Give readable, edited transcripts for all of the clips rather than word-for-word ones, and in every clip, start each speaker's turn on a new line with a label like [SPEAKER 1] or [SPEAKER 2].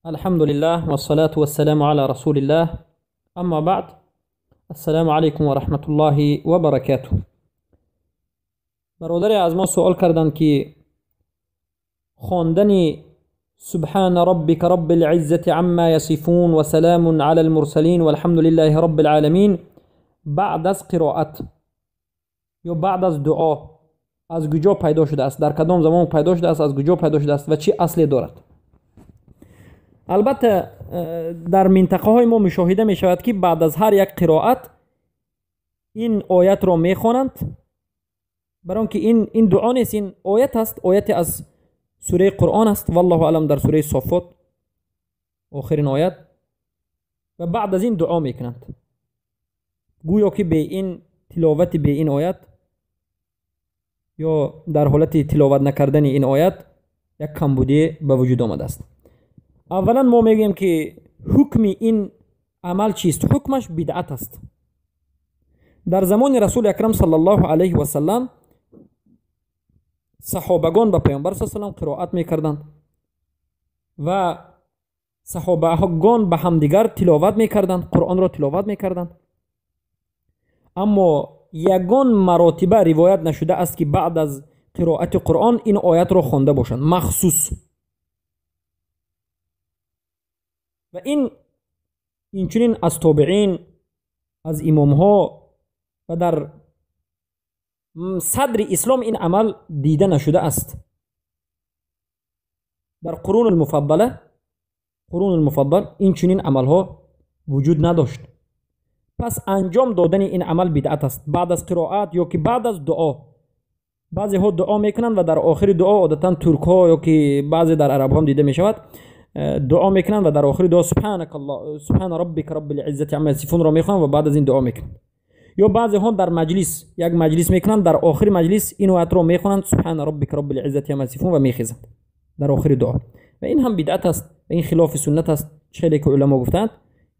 [SPEAKER 1] الحمد لله والصلاة والسلام على رسول الله، اما بعد، السلام علیکم و رحمت الله و برکاته. برادر از ما سوال کردند که خواندن سبحان ربك رب العزة عما يصفون وسلام على المرسلين والحمد لله رب العالمین بعد از قرائت یا بعد از دعا از کجا پیدا شده است، در کدام زمان پیدا شده است، از کجا پیدا شده است و چه اصلی دارد؟ البته در منطقه های ما مشاهده می شود که بعد از هر یک قرائت این آیت را می خوانند، برای اینکه این دعا نیست، این آیت است، آیت از سوره قرآن است، والله اعلم در سوره صافات آخرین آیت، و بعد از این دعا میکنند، گویا که به این تلاوت به این آیت یا در حالت تلاوت نکردن این آیت یک کمبودی به وجود آمده است. اولا ما میگوییم که حکم این عمل چیست؟ حکمش بدعت است. در زمان رسول اکرم صلی الله علیه و سلم صحابگان به پیامبر صلی الله علیه و سلم قرائت میکردند و صحابگان به همدیگر تلاوت میکردند، قرآن را تلاوت میکردند، اما یگان مراتبه روایت نشده است که بعد از قرائت قرآن این آیت را خوانده باشند مخصوص. و این اینچنین از تابعین، از امامها و در صدر اسلام این عمل دیده نشده است. در قرون المفضله، قرون المفضل این چنین عملها وجود نداشت. پس انجام دادن این عمل بدعت است، بعد از قرائت یا که بعد از دعا. بعضی ها دعا میکنند و در آخر دعا، عادتا ترک ها یا که بعضی در عرب هم دیده میشود، دعا میکنند و در آخر دعا سبحانك الله سبحان ربک رب العزة عما یصفون را میخوانند و بعد از این دعا میکنند. یا بعضی ها در مجلس، یک مجلس میکنند، در آخر مجلس این آیت را میخوانند سبحان ربک رب العزة عما یصفون و میخیزند در آخر دعا. و این هم بدعت است و این خلاف سنت است. چه که علما گفتند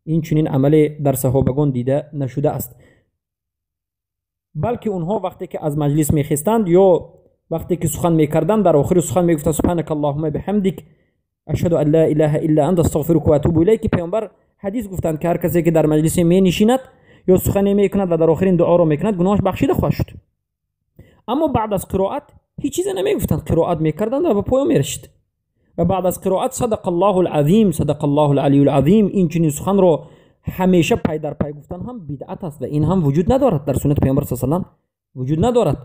[SPEAKER 1] این چنین عمل در صحابگان دیده نشده است، بلکه اونها وقتی که از مجلس میخیستند یا وقتی که سخن میکردند در آخر سخن میگفتند سبحانك اللهم بحمدک اشهد ان لا اله الا انت استغفرک و اتوب الیک. پیامبر حدیث گفتند که هر کسی که در مجلس می نشیند یا سخن میکند و در آخر این دعا را میکند گناهش بخشیده خواهد شد. اما بعد از قرائت هیچ چیزی نمیگفتند، قرائت میکردند و به پایان میرسید. و بعد از قرائت صدق الله العظیم صدق الله العلی العظیم، این چنین سخن را همیشه پای در پای گفتن هم بدعت است و این هم وجود ندارد در سنت پیامبر صلی الله علیه و سلم وجود ندارد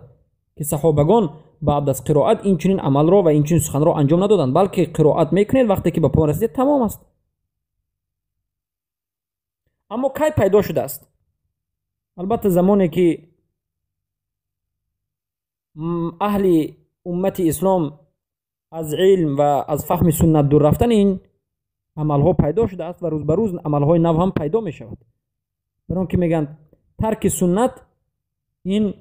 [SPEAKER 1] که صحابگان بعد از قرائت این چنین عمل را و این چنین سخن را انجام ندادند، بلکه قرائت میکنید وقتی که به پایان رسید تمام است. اما کی پیدا شده است؟ البته زمانی که اهل امت اسلام از علم و از فهم سنت دور رفتن این عملها پیدا شده است و روز به روز عملهای نو هم پیدا می شود. برای که میگن ترک سنت این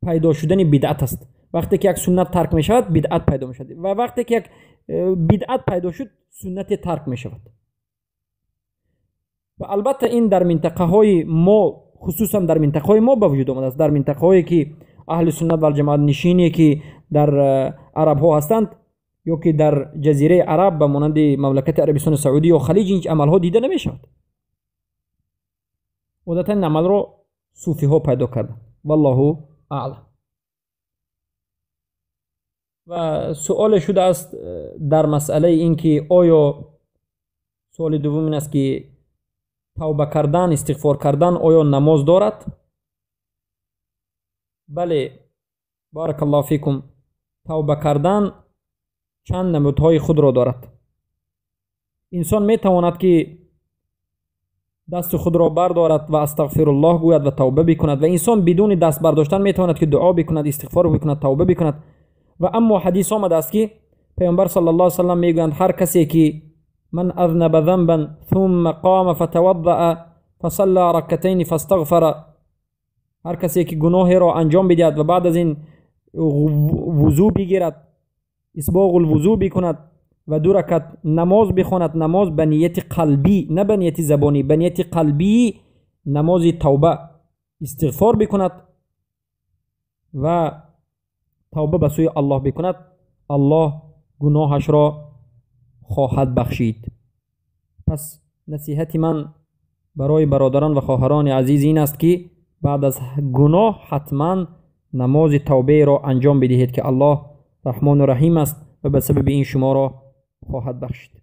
[SPEAKER 1] پیدا شدن بدعت است. وقتی که یک سنت ترک می شود بدعت پیدا می شود و وقتی که یک بدعت پیدا شد سنت ترک می شود. و البته این در منطقه های ما، خصوصا در منطقه های ما به وجود آمده است. در منطقه هایی که اهل سنت و الجماعت نشینی که در عرب ها هستند یا که در جزیره عرب به مانند مملکت عربستان سعودی یا خلیج این عمل ها دیده نمی شود. عادتا این عمل را صوفی ها پیدا کردند، والله اعلم. و سوال شده است در مسئله این که آیا، سوال دوم این است که توبه کردن، استغفار کردن آیا نماز دارد؟ بله، بارک الله فیکم، توبه کردن چند نمودهای خود را دارد. انسان می تواند که دست خود را بردارد و استغفر الله گوید و توبه بکند، و انسان بدون دست برداشتن می تواند که دعا بکند، استغفار بکند، توبه بکند. و اما حدیث آمده است که پیامبر صلی الله علیه و سلم میگویند هر کسی که من اذنب ذنبا ثم قام فتوضأ فصلى ركعتين فاستغفر، هر کسی که گناهی را انجام بدهد و بعد از این وضو بگیرد، اسباغ الوضو بکند و دو رکعت نماز بخواند، نماز به نیت قلبی نه به نیت زبانی، به نیت قلبی نماز توبه استغفار بکند و توبه به سوی الله بکند، الله گناهش را خواهد بخشید. Пас насиҳати ман барои бародарон ва хоҳарони азиз ин аст, ки баъд аз гуноҳ ҳатман намози тавбаеро анҷом бидиҳед, ки Аллоҳ Раҳмону Раҳим аст ва ба сабаби ин шуморо хоҳад бахшид.